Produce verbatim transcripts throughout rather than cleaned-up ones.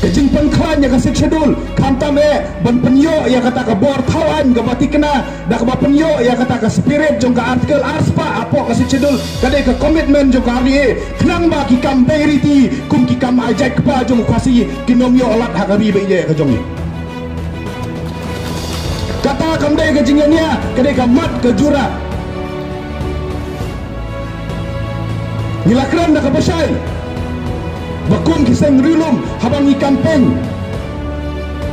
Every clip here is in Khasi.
Ka jingpynkhlaiñ ïa ka Sixth Schedule, khamtam eh ban pynïoh ïa kata ka bor thaw aiñ kaba thikna, da kaba pynïoh ïa kata ka spirit jong ka Article arspah hapoh ka Sixth Schedule, ka dei ka commitment jong ka R D A, khnang ba ki kam bei riti, kum ki kam ai jait kpa jong u Khasi, kin ym ïoh lad ha ka ri ba ïeit ka jong ngi. Kata kam dei ka jingïania, ka dei ka mat ka jura. Ngi la kren da kaba shai ba kum ki seng riewlum, haba ngi campaign,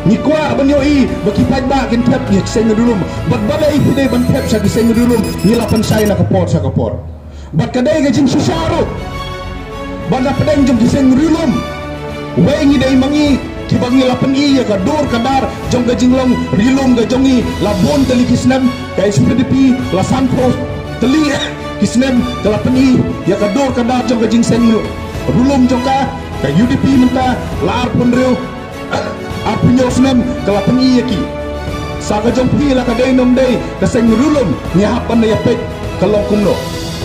ngi kwah ban ïohi ba ki paidbah kin thep ïa ki seng riewlum. Bad balei phi dei ban thep sha ki seng riewlum? Ngi la pynshai na ka por sha ka por. Bad ka dei ka jingshisha ruh ba na pdeng jong ki seng riewlum, wei ngi dei ma ngi kiba ngi la pyni ïa ka dur ka dar jong ka jinglong riewlum ka jong ngi. La bun tylli ki snem ka H P D P, la sanphew tylli ki snem ka la pyni ïa ka dur ka dar jong ka jingseng riewlum jong ka. Ka U D P mynta la arphew hynriew, arphew hynñiew snem ka la pyni ïa ki. Sa ka jong phi la ka dei ne ym dei, ka seng riewlum ngi hap ban ïa peit ka long kumno.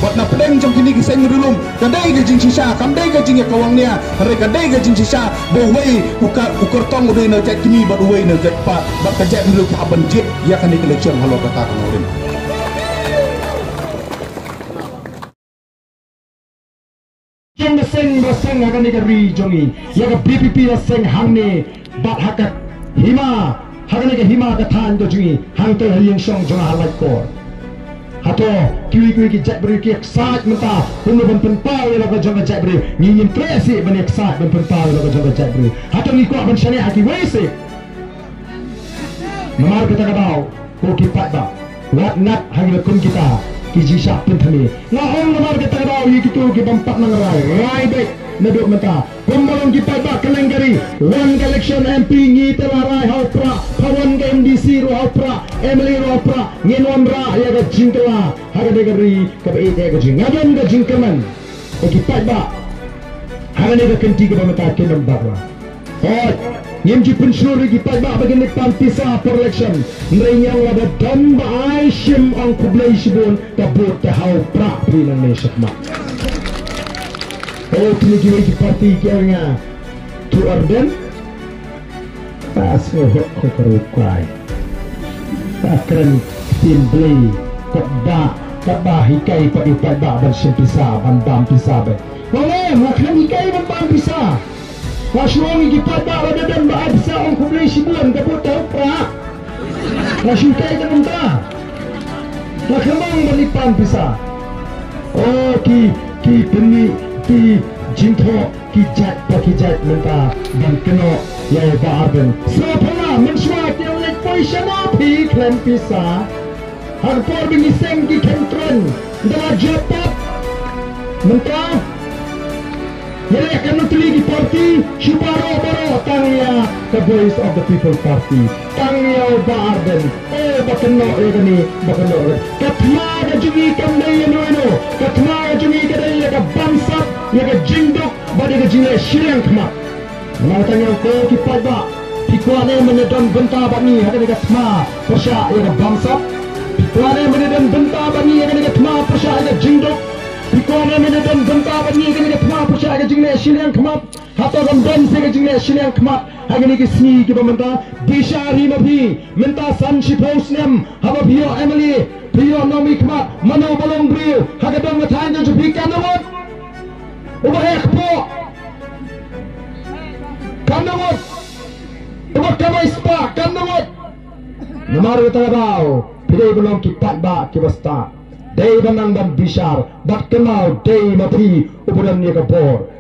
Bad na pdeng jong kine ki seng riewlum, ka dei ka jingshisha, kam dei ka jingïakawang nia, hynrei ka dei ka jingshisha ba uwei u ka, u kyrtong u dei na jait kmie bad uwei na jait kpa, bad ka jaitbynriew ki hap ban jied ïa kane ka election halor kata ka nongrim. Jong ka seng ba seng ha kane ka ri jong ngi, ïa ka V P P la seng hangne bad ha ka hima, ha kane ka hima ka thaiñ ka jong ngi, hangta ha ïing shong jong nga ha Laitkor. Hato kiwei kiwei ki jaitbynriew ki excite mynta kumno ban pynpaw ïa la ka jong ka jaitbynriew? Ngi ngim treh shuh ban excite ban pynpaw ïa la ka jong ka jaitbynriew. Hato ngi kwah ban shaniah ha kiwei shuh? Namar kata ka daw, ko ki paidbah, wat ngat ha ki la kum kita ki jingshah pynthymmai. Nga ong namar kata ka daw ïa kito ki bym pat nang rai, rai beit naduh mynta. Kumba long ki paidbah kylleng ka ri, wan ka election M P ngi te la rai ha u Prah, pha wan ka M D C ruh ha u Prah, M L A ruh ha u Prah, ngin wanrah ïa ka jingkylla ha kane ka ri kaba ïeit ka jong ngi. Nga don ka jingkyrmen ïa ki paidbah ha kane ka kynti kaba mynta kin ym bakla. Hooid, ngim ju pynshlur ïa ki paidbah ba kin leit pan pisa por election. Hynrei ngi ong lada don ba ai, shim ong khublei shibun, ka vote te ha u Prah phi nangne shakhmat. O, kine kiwei ki party ki ong ïa, to Ardent. Ba sngew hok ko ka rukai. Ba kren ktien Blei, katba, katba hikai pat ïa u paidbah ban shim pisa, ban bam pisa beit. Ba le, nga khlem hikai ban bam pisa. Nga shu ong ïa ki paidbah lada don ba ai pisa ong khublei shibun, ka vote te ha u Prah. Nga shu hikai ka mynta. Nga khlem ong ban ïa bam pisa. O ki, ki pynmih, ki jingthoh ki jait pa ki jait mynta ban kynnoh ïa u Bah Ardent. Sa pala mynshuwa ki ong leit poi shano phi khlem pisa. Ha ka por ba ngi seng ki khein tren da la jop pop. Mynta ïaleh katno tylli ki party, shu baroh baroh tang ïa ka Voice of the People Party. Tang ïa u Bah Ardent, eh, ba kynnoh ïa kane, ba kynnoh ïa kane. Ka thma ka jong ngi kam dei ïa no ïa no. Ka thma ka jong ngi ka dei ïa ka bamsap, ïa ka jingduk, bad ïa ka jingleh shiliang khmat. Namar kata nga ong ko ki paidbah, phi kwah ne men ïadon bynta bad ngi ha kane ka thma pyrshah ïa ka bamsap? Phi kwah ne men ïadon bynta bad ngi ha kane ka thma pyrshah ïa ka jingduk? Phi kwah ne men ïadon bynta bad ngi ha kane ka thma pyrshah ïa ka jingleh shiliang khmat? Hato kam don shuh ka jingleh shiliang khmat ha kine ki sngi kiba mynta? Bishar hi ma phi, mynta san shiphew snem haba phi ïoh M L A, phi ïoh nongmihkhmat, mano ba long briew ha ka dong ka thaiñ ka jong phi? Katno ngut? Uba heh kpoh, katno ngut? Uba kamai spah, katno ngut? Namar kata ka daw phi dei ban long ki paidbah kiba stad. Dei ban nang ban bishar bad kynmaw dei ma phi uba don ïa ka bor.